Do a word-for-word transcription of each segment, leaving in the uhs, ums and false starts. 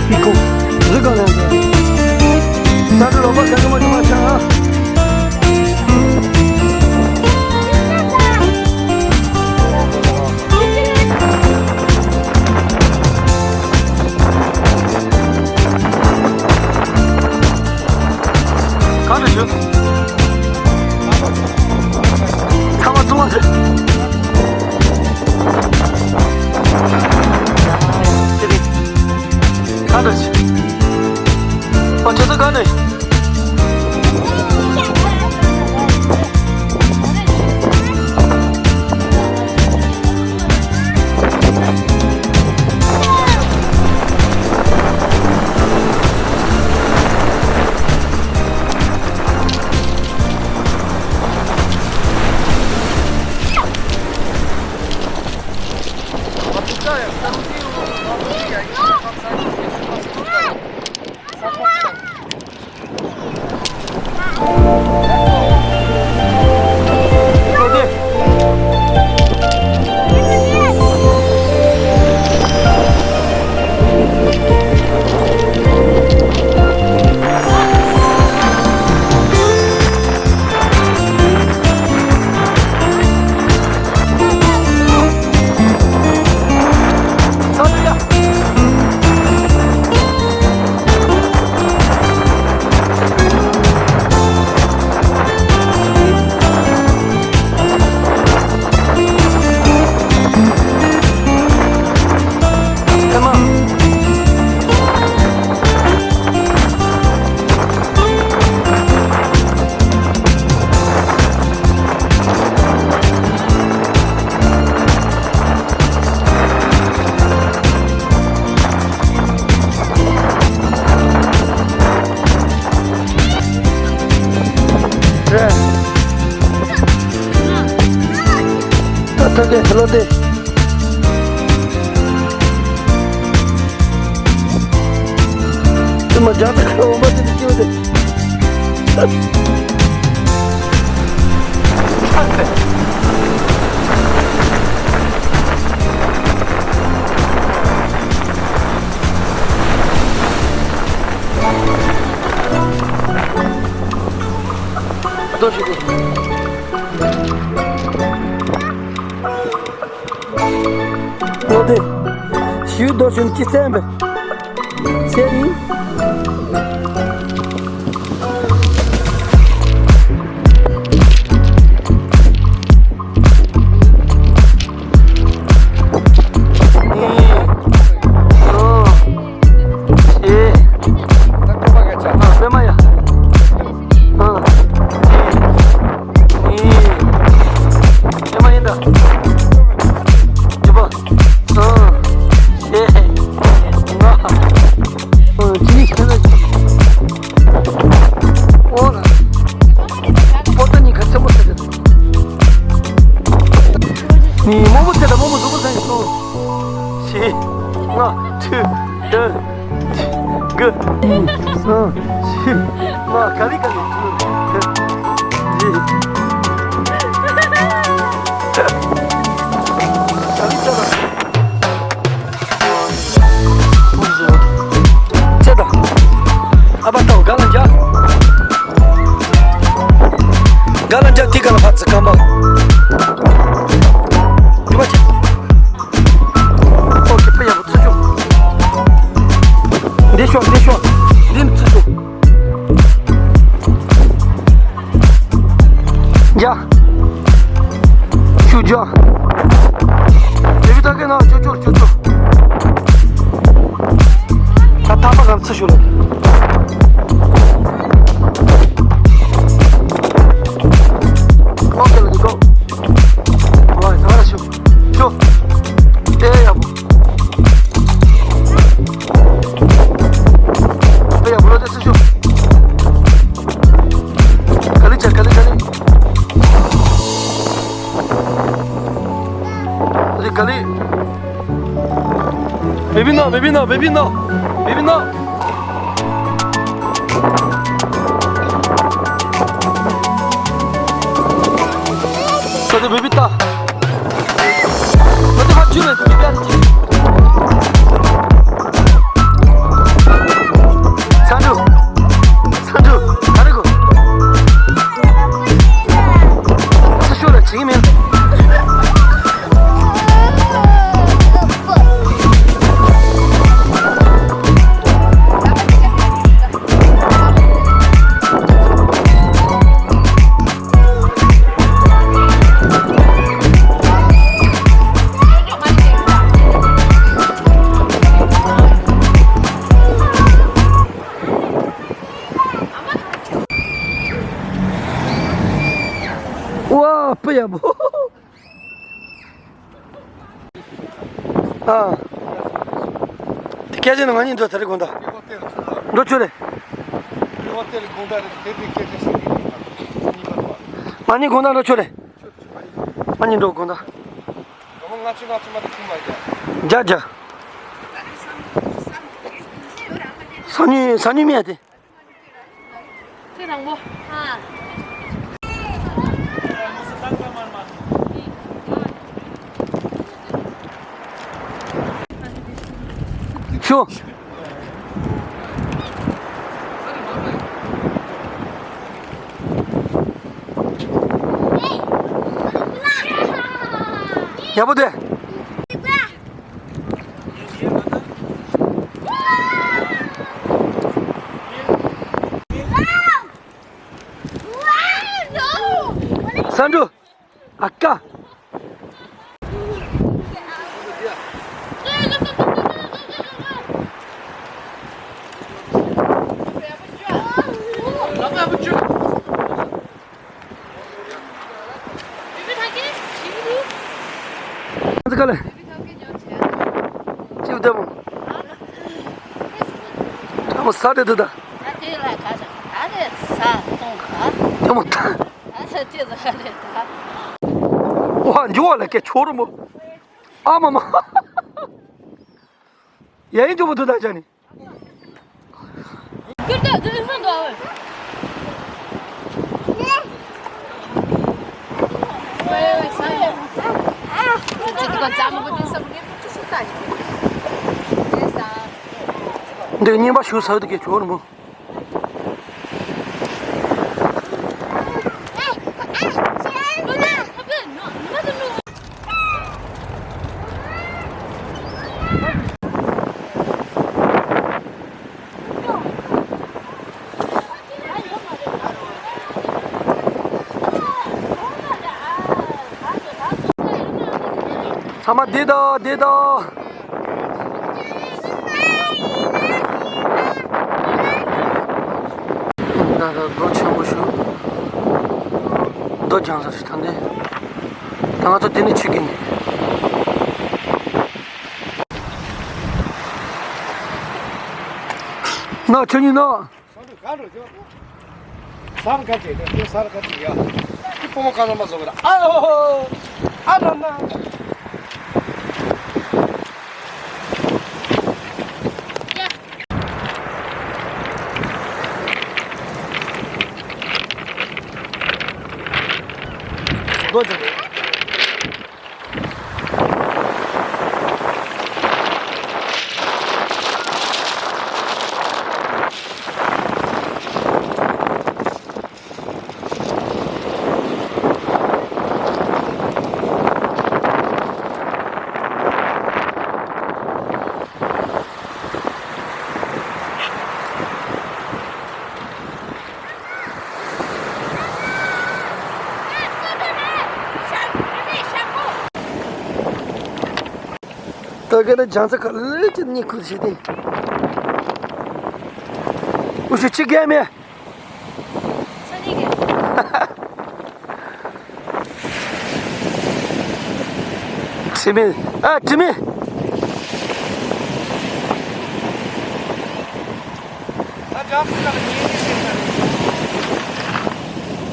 ཀི་ཀོ། རི་གང་ལ་ཡང་། ས་འབྲུ་ལོག་པ་གང་གི་མ་འགྲོ་མ་ཆང་ཨ། གང་དུ་ཞུ། ཚང་མ་བཙུན་མ་ཟེར། གང་དུ་ཞུ། ཨོ་ཁྱོད་ཚོ་གང་ནས། ད་ཐུག་གེ་ལོ་དེ། དེ་མ་རྒྱང་ཐག་ཁ་འོང་པ་དེ་དེ་སྐྱེ་བ་དེ། རྡོ་ཞིག་དགོས། ལོ་དེ། ཞུ་རྡོ་ཞུ་ཅི་བཙན་པས། བཙན་ཡིན། ཨེ། ཨ། པད་མ་ཡ། ཨ། ཨེ། པད་མ་ཡིན་ད། ཡ་པ། ཨ། ཨེ། ང་། ཨ། ཅི་ཁྱེད་ལ་ཅི། ཨོ་ལ། ཨོ་ད་ནི་ཁ་ཚ་མོ་ཚ་ཚ། ནི་མོ་མོ་ཚེ་ད་མོ་མོ་གཟུགས་པོ་ཚ་ཡིན་སོ། བཞི། ལྔ། བཅུ། བདུན། དགུ། གསུམ། བཞི། ལྔ། ག་ལི་ག་ལི། བཞི། ག་ལི་ག་ལི། ཚེ་ད། ཨ་པ་ཏོ་ག་ལ་འཇག་ག་ལ་འཇག་དེ་ག་ལ་ཕར་ཚུར་རྐང་པ། རྒྱུ་མ་ཆེ། ཨོ་ཁེ་པ་ཡག་པོ་ཚུར་ཤོག་འདི་ཤོག་འདི་ཤོག་འདི་ཚུར་ཤོག་འཇག་ཤུགས་རྒྱག་དེ་བི་ད་གེ་ན་ཅོ་ཅོ་ཅོ་ཅོ། ད་ཐག་པ་གང་ཚུར་ཤོག་ལ། ཨོ་ཁེ་ལ་འདི་གོ་ཝའི་ད་ར་ཤོག་ཤོག་ཨེ་ཡག་པོ། ཨེ་ཡག་པོ་ལོ་དེ་སུ་ཤོག་ག་ལི་ཅར་ག་ལི་ག་ལི། ཨ་དེ་ག་ལི། བེ་བི་ནོ་བེ་བི་ནོ་བེ་བི་ནོ་བེ་བི་ནོ། ད་དེ་བེ་བི་ཏ། ད་དེ་ཕར་ཇུ་ལེ་དེ་བེ་བི་ཨ་ཅི། ཨ། དེ་སྐད་ཆ་ནི་ང་གཉིས་འགྲོ་ད་རེས་དགོང་དག་འགྲོ་ཆོག་རེད། དེ་བ་དེ་ལ་དགོང་དག་རེད། དེ་དེ་སྐད་ཆ་ཞིག་རེད། ང་གཉིས་དགོང་དག་འགྲོ་ཆོག་རེད། ང་གཉིས་དགོང་དག་འགྲོ་ཆོག་རེད། ང་གཉིས་འགྲོ་དགོང་དག་ང་ང་ཆུ་ང་ཆུ་མ་དེ་ཁུ་མ་རྒྱ། རྒྱ་རྒྱ། སང་ཉིན་སང་ཉིན་མེད་དེ། ཁྱེད་རང་མོ། ཨ། ཤོ། ཡག་པོ་དེ། ས་འབྲུ། ཨ་ཀ། ཁ་ལ། ཅིའུ་ལྟ་བུ། ཨ་མ་ས་དེ་དུ་ད། ད་དེ་ལ་ག་ས་ད་རེ་ས་སྟོང་ག་ལྟ་བུ་ད། ད་ས་དེ་ཟ་རེ་ད། ཝ་འཇུ་བ་ལ་སྐད་ཆོ་རུ་མོ། ཨ་མ་མ། ཡ་ཡིན་འཇུ་བ་དུ་ད་ཅ་ནི། འདི་གཉིས་པ་ཞུ་ས་དུ་གེ་ཆོར་མོ། ཚང་མ་བསྡད་དང་བསྡད་དང་། ད་ལྟ་རྡོ་ཆེན་པོ་ཞིག་རྡོ་རྒྱང་ས་ཞིག་ཐང་དེ། ད་ང་ཚོ་འདི་ནས་ཆུ་གི་ནི། ན་ཆུ་ཉིན་ན། སར་ག་ཅེ་ད་དེ་སར་ག་ཅེ་ཡ། དེ་སྤོ་མོ་ག་ལ་མ་བཟོ་གི་ད། ཨ་ལོ། ཨ་ལ་ན། རྡོ་རྒྱང་། ད་ག་ན་རྒྱང་ཚ་ག་ལེ་ཅི་ནི་ཁུར་ཞིག་དེ། འུ་ཤུ་ཅི་གས་མེད། དྲི་མེད། ཨ་དྲི་མེད། ད་རྒྱང་ཚ་ག་ལེ་ཉེ་ཉེ་ཞིག་ད།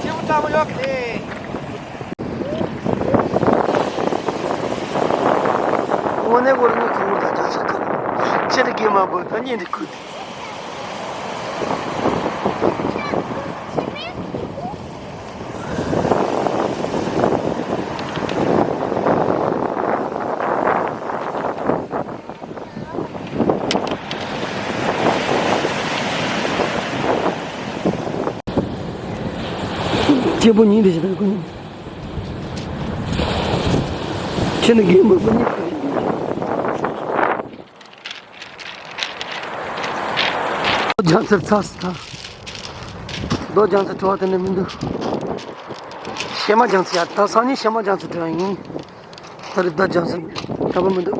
ཅི་མོ་ཏྲ་མོ་ཡོད་གི་ལེ། དངོས་གནས་ཁོ་རང་ཉིད་ཁོང་ཁྲོ་དང་རྒྱག་ས་ཁ་ལ་ཅི་རིགས་ཀྱི་མ་བུ་ད་གཉེན་དུ་ཁུར་ཏེ། སྐྱེས་བུ་ཉིད་དེ་ཞིག་དང་ཁོ་ནི། ཁྱེད་ནི་རྒན་མོ་མི་ཉིད་ཁོ་ཡིན། རྡོ་རྒྱང་ཚར་ཚར་སི་ཐ། རྡོ་རྒྱང་ཚར་བྲོ་བ་དེ་ནས་མི་འདུག་ཤེ་མ་རྒྱང་ཚར་ཡ་ད་སང་ཉིན་ཤེ་མ་རྒྱང་ཚར་བྲོ་བ་ཡིན། ད་རེས་རྡོ་རྒྱང་ཚར་ཡག་པོ་མི་འདུག་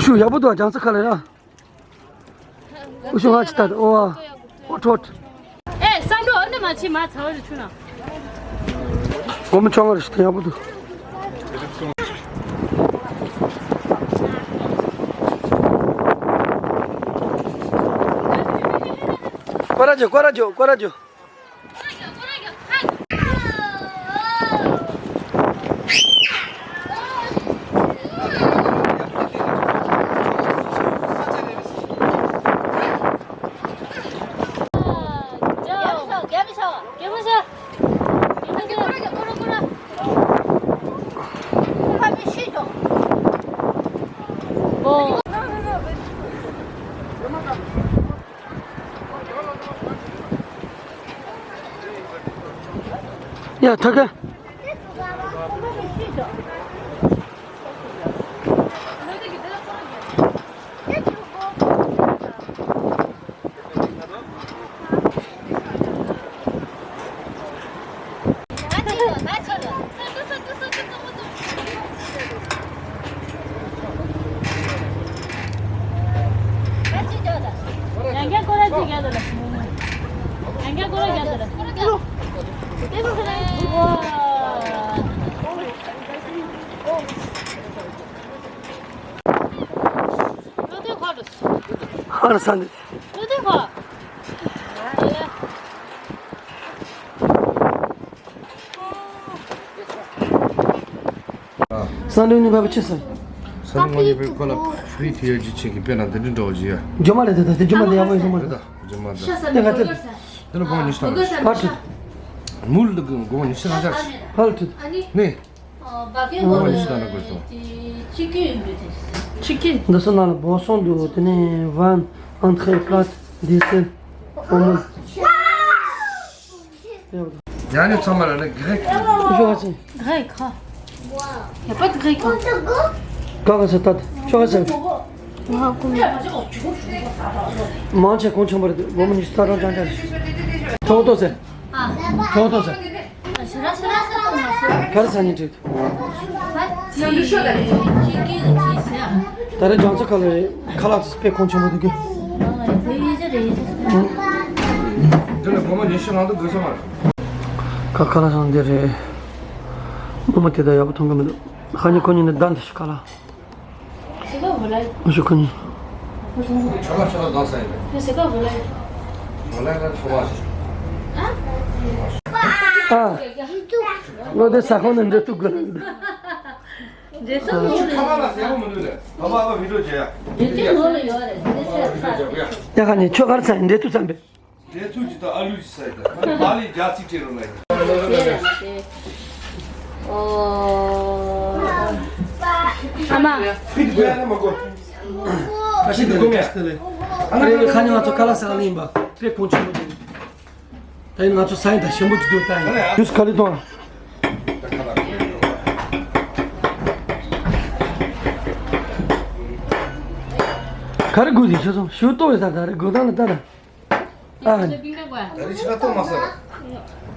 ཤུ་ཡག་པོ་འདུག་རྒྱང་ཚར་ཁ་ལ་ཡ། འུ་ཤུ་ཧ་ཅི་ལྟ་འོ་ཨོ་ཁྲོད། ཨེ་བསམ་འགྲོ་འོ་འདི་མ་ཕྱི་མ་ཚ་བ་རེ་ཆུ་ན། སྒོར་མོ་བཅོ་ལྔ་རེ་ཞིག་ད་ཡག་པོ་འདུག Coraggio, coraggio, coraggio. ཡ་ཐ་ག་ཧར་སང་། སང་ཉིན་ནི་བ་བ་ཆེ་སང་། སང་ཉིན་ངོ་ཡི་བེ་ཁོ་ལ་ཧྥི་རི་ཐི་ཡོད་ཀྱི་ཆེ་གི་དཔེར་ན་འདི་འདྲ་འགྲོ་བ་ཇི་ཡ། ཇོ་མ་རེད་ད་ད་དེ་ཇོ་མ་དེ་ཡག་པོ་ཡོད་སོང་མ་རེད། རེད་ད་ཇོ་མ་ད། དེ་ག་ཚོད། དེ་ལ་སྒོར་ཉི་ཤུ་དང་། ཕར་ཚུད། མུལ་ལ་སྒོར་ཉི་ཤུ་དང་ཅག་ཕར་ཚུད། ནི། ཨོ་བ་གི་ངོ་ལ་ཤི་ད་ན་དགོས་སོ། ཆི་ཀི་ཡོད་མོད་དེ། ཆི་ཀི། འདི་ཚོ་ནང་ལ་བོ་སོང་འདུག་དེ་ནས་ཝན། ཨན་ཐེ། པླ་ཏི། དེ་སེ། ཨོ་མོ། ཡང་ནི་ཚང་མ་ལ་ནི་གེགས། ཤོག་ཨ་ཙི། གེགས་ཁ། ཡ་པ་གེགས་ཁ། ག་ག་ས་ཏ་ཤོག་ཨ་ཙི། ང་ཀུན། མང་ཆེ་གོང་ཆེན་པོ་རེད། སྒོར་མོ་ཉི་ཤུ་རྩ་གྲངས་རྐྱང་རྐྱང་རེད། གྲོགས་ཏོ་ཟེར། ཨ། གྲོགས་ཏོ་ཟེར། ག་རེ་ཟ་ནི་འགྲིག་ད་རེས་རྒྱང་ཚོ་ཁ་ལ་ཁ་ལག་དཔེ་གོང་ཆེན་པོ་འདུག་གི་འདི་ལ་སྒོར་མོ་ཉི་ཤུ་ནང་དུ་དགོས་ས་མ་རེད། ཁ་ཁ་ལག་ཟ་འདི་རེད། སྔོན་མ་དེ་དག་ཡག་པོ་མཐོང་གི་མི་འདུག་ཁ་ཉིན་ཁོ་གཉིས་ནི་བདག་འདི་ཤི་ཁ་ལག་ཨ་ཤོ་ཁོ་གཉིས། ཆོ་ག་ཆོ་ག་གང་ས་ཡིན་པས། ང་ལ་ཡང་ཆོ་ག་ཞིག་ཨ། ལོ་དེ་ས་ཁོང་ནས་འདྲེ་ཐུག་དགོས། འདྲེ་ཐུག་དགོས། ཁ་པར་ལ་ཟེར་བ་མི་འདུག་ལེ། ཨ་མ་ཨ་མ་བི་ཌིའོ་བྱེད་ཡ། འདྲེ་ཐུག་ནོར་ལ་ཡོད་རེད། འདྲེ་ཐུག་ཡ། ཡ་ཁ་ནས་ཆོ་གར་ཚ་ཡིན་འདྲེ་ཐུག་ཚ་བས། འདྲེ་ཐུག་ཅིག་དང་ཨ་ལུ་ཅིག་ཟ་ཡི་ད། ཨ་ལི་རྒྱ་ཚིག་ཅེ་རོ་ལ་ཡིན། ཨ་མ། ཕི་དི་གོ་ཡ་ན་མ་གོ། ཁ་ཤི་དི་གོ་མེ། ཨ་ནི་ཁ་ཉིན་ང་ཚོ་ཁ་ལག་ཟ་ག་ལ་ཡིན་པ། དཔེ་གོང་ཆེན་པོ་འདུག་ད་ཡིན་ང་ཚོ་ས་ཡིན་ད་ཞིམ་པོ་ཅིག་འདུག་ད་ཡིན། ཡུས་ག་ལི་ཏོང་། ག་རེ་དགོས་དེ་ཤོད་སོང་ཞུ་ཏོ་ཡོད་ས་ད་རེ་དགོས་དང་ལ་ད་ད། ཨ། ད་རེ་ཕྱི་ལ་ཏོ་མ་ཟ་ར།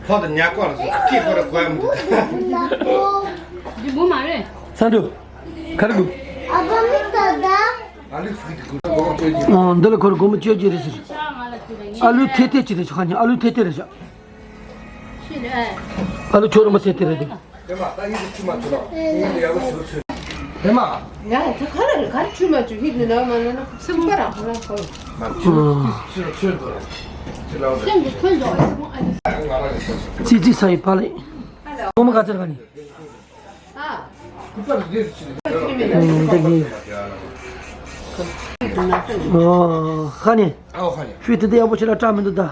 ཕོ་དང་ཉ་ཀོ་ལ་ཟ་ཁྱི་ཁོ་ར་གོ་ཡ་མི་འདུག་འདི་མོ་མ་རེད། ས་འདུག་ག་རེ་དགོས། ཨ་ལུ་ཧྥི་དི་གུ་གོ་ཅོ་ཅི། ཨ་འདི་ལ་ཁོར་སྒོར་མོ་བཅོ་བརྒྱད་རེད་ཟེར། ཨ་ལུ་ཐེ་ཐེ་ཅི་རེད་ཤག་ཨ་ལུ་ཐེ་ཐེ་རེད་ཤག་ཨ་ལུ་ཆོ་རོ་མ་ཐེ་ཐེ་རེད་འདུག་དེ་མ་ད་ཡིད་དུ་ཆུ་མ་ཆུ་ལ་ཡིད་དུ་ཡག་པོ་ཞུ་ཚུལ། དེ་མ། ང་ད་ག་རེ་རེད་ག་རེ་ཆུ་མ་ཆུ་ཡིད་དུ་ན་མ་ན་ན་སེམས་པ་རང་ཧ་ལམ་ཁོ། ང་ཆུ་ཆུ་ཆུ་འདུག་རེད། ཆུ་ལ་འདུག་སེམས་ཀྱི་ཁོན་འཇོག་སེམས་ཨ་ནི། ང་རང་གི་སེམས་སུ། ཙི་ཙི་ས་ཡི་པ་ལེ། སྒོར་མོ་ག་ཚོད་ག་ནི། ཨོ་ཧ་ནི། ཨོ་ཧ་ནི། ཧྥི་ཏི་དེ་ཡག་པོ་ཆེ་ལ་སྐྲག་མི་འདུག་ད།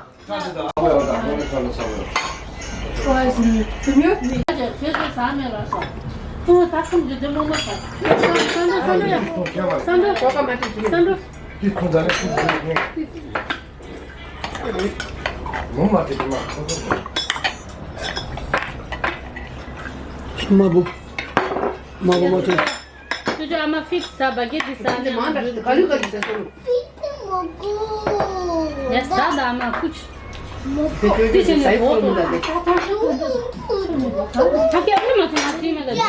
མ་བུ། མ་བུ་མ་ཐུབ། ཁྱོད་ཚོ་ཨ་མ་ཧྥི་ཏི་ཟ། སྤ་གེ་ཊི་ཟ། ནས་མང་དྲགས་ཀ་ལུ་ཀ་ལུ་ཟ་སོང་། ཡ་ཟ་ད་ཨ་མ་ཁུ་ཆུ། དེ་ཆེ་ནས་འོ་ཏོ་ད་ད་ད་ཁྱོད་ཨ་མ་ཚོ་ང་ཚོའི་མེད་ལ་ཟ།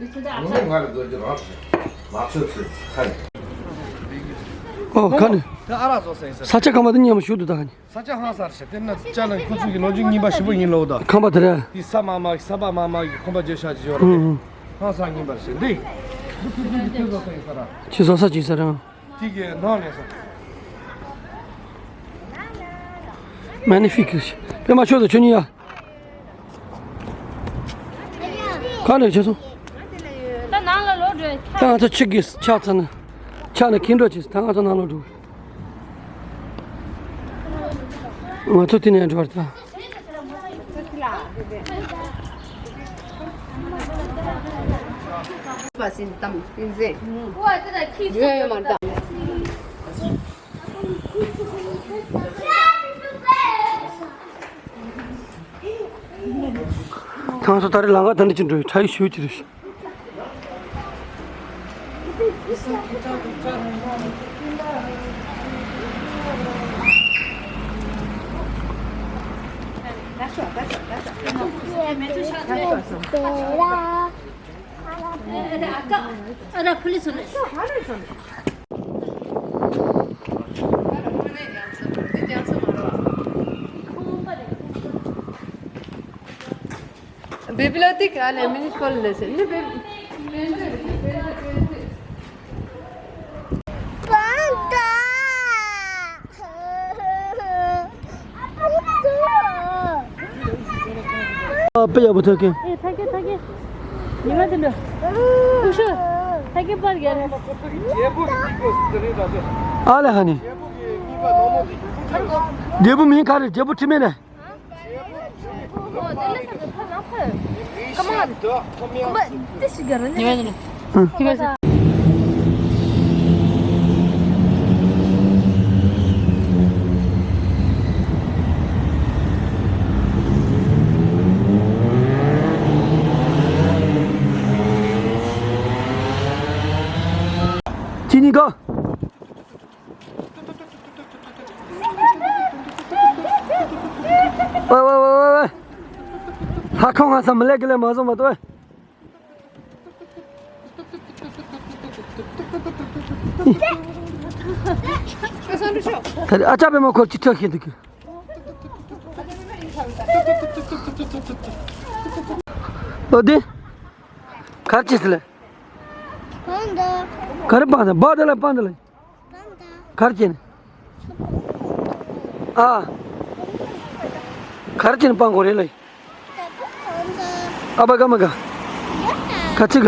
ང་ལ་དགོས་རྒྱུ་རང་ཞིག་མ་ཆོད་ཚོད་ཁ་ནས། ཨོ་ཁ་ནས། ད་ཨ་རག་བཟོ་ས་ཡིན་ས། ས་ཆ་ཁ་མ་དེ་མཉམ་ཞུ་འདུག་ད་ཁ་ནས། ས་ཆ་ཧང་སང་རེད་ཤག་དེ་ན་ཅ་ལག་ཁོ་ཚོ་གི་ལོ་རྒྱུས་རྙིང་པ་ཞེ་པོ་ཡིན་ལོ་ད། ཁང་པ་དེ་རེད། དེ་ས་མ་མ་གི་ས་པ་མ་མ་གི་ཁང་པ་བརྗེ་ཤག་ཅིག་ཡོད་རེད། ཧང་སང་རྙིང་པ་རེད་ཤག་འདི། འདི་ཁོ་ཚོ་གི་དེ་བཟོ་ས་ཡིན་ས་རེད། ཁྱི་བཟོ་ས་ཅིག་ས་རེད། དེ་གི་ནང་ནས་ས། Magnifique. པད་མ་ཁྱོད་དང་ཁྱོད་གཉིས་ཡ། ག་ནས་ཁྱོད་སོང་། ད་ནང་ལ་ལོག་འགྲོ། ད་ང་ཚོ་ཕྱི་གི་ཆ་ཚང་ནས། ཆ་ནས་ཁྱིམ་འགྲོ་བྱེད། ད་ང་ཚོ་ནང་ལོག་འགྲོ། ང་ཚོ་དེ་ནས་འགྲོ་བར་ད། ཐང་སོ་ད་རེས་ལམ་ཁ་ད་འདི་ཅིག་འགྲོ་ཡི་ཁྲ་ཡི་ཞུ་ཅི་རེད། Biblioteca, ale, mi nici colele se. Nu pe. Panda. Panda. Pe ya bu teke. Eh, teke, teke. Ni ma tendo. Usho. Teke par gel. Ale hani. Jebu mi kare, jebu timene. ཁྱེད་གཉིས་ཀ། ཝེ་ཝེ་ཝེ་ཝེ་ཝེ། ལྷ་ཁང་ང་ས་མི་ལེགས་ཀི་ལེ་མ་བཟོ་མ་ཏོ་ཝེ། ད་རེ་ཨ་ཅག་པད་མ་ཁོ་ཅི་ཐག་ཤེས་འདུག་གི། ཨོ་དེ། གར་ཅི་སི་ལེ། ག་རེ་པང་ད་བ་དེ་ལ་པང་དེ་ལ། གར་ཅན། ཨ། གར་ཅན་པང་གོ་རེ་ལེ། ཨ་བ་ག་མ་ག་ག་ཅི་ག་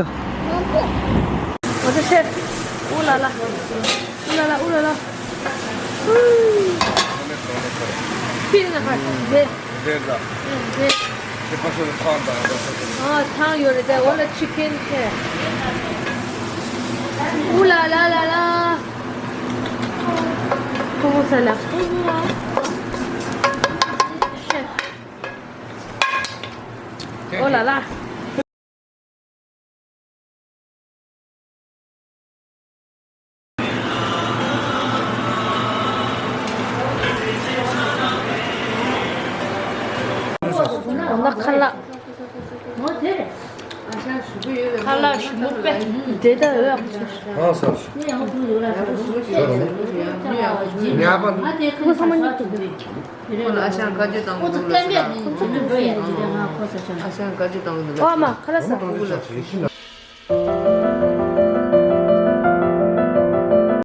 འོ་ད་ཤེས། ཨུ་ལ་ལ། ཨུ་ལ་ལ་ཨུ་ལ་ལ། ཕི་ན་ཧ་ཇེ། ཇེ་ད། ཇེ། ཨ། ཐང་ཡོད་རེད་དེ། འོ་ལ་ཆི་ཀེན་ཆེ། ཨུ་ལ་ལ་ལ་ལ། ཁོ་བོ་ས་ལ། ཨོ་ལ་ལ། ཁ་ལག་ཁ་ལག་ཞིམ་པོ་དཔེ། དེ་ལྟ་འོས་ཨ་ཁུ་ཚོ། ཧང་སང་། ཉག་པ། ཁོ་ཚང་མ་སྙིང་རྗེ་པོ་རེད། ཁོ་ལ་ཨ་ཞང་བཀའ་བརྒྱུད་བཏང་གི་འདུག་ལ་ཟེར་ན། ཨ་ཞང་བཀའ་བརྒྱུད་བཏང་གི་འདུག་ལ་ཨ་མ་ཁ་ལག་ཟ།